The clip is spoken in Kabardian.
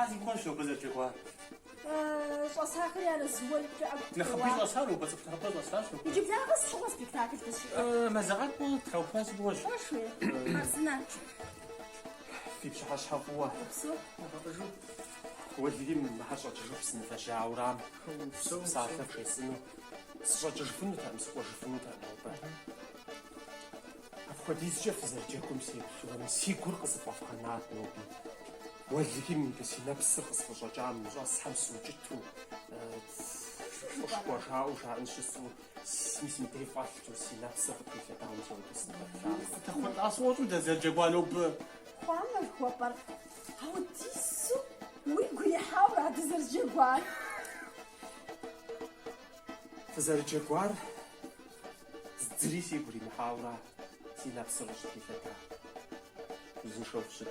Ирихьа си гугъэщ нобэ зэрыджэгуар. Щӏэсахэри арэзыуэ икъукӏэ ӏэгу Нэхъыби ттеуа. щӏэса нобэ, цӏыху нэхъыбэ щӏэсащ нобэ. Иджыблагъэ сыт щыгъуэ спектакль дыщиӏэр? Мазэ къакӏуэ траухуа си гугъэщ. Пэжуи, хъарзынэ. Фи пщыхьэщхьэ фӏыуэ. Упсэу. Нэхъыфӏыжу. Уэлэхьи, мыхэр щӏэкӏыжыху сынывэжьаурам. Псалъэ вжесӏэну. Сыщӏэкӏыжыфынутэкъым, сыкӏуэжыфынутэкъым нобэ. Апхуэдизкӏэ фызэрыджэгум сеплъурэ, си гур къызэфӏэвгъэнат ноби. Уэлэхьи, мыбы си нэпсыр къысфӏыщӏэкӏам, мы щӏэсхэм сыукӏыту, лӏышхуэ жаӏэу жаӏэн щысу, мис мыдей фӏэлъу, си нэпсыр къытелъэдауэ мис ауэдэу сыныпэплъам. Къыдэхъулӏа сфӏощӏым дызэрыджэгуа нобэ. Хъуамэ жыхуэпӏэр, ауэдизу уигу ирихьауэра дызэрыджэгуар? Фызэрыджэгуар зыри сигу иримыхьауэра си нэпсыр къыщӏытелъэдар. Узыншэу фыщыт.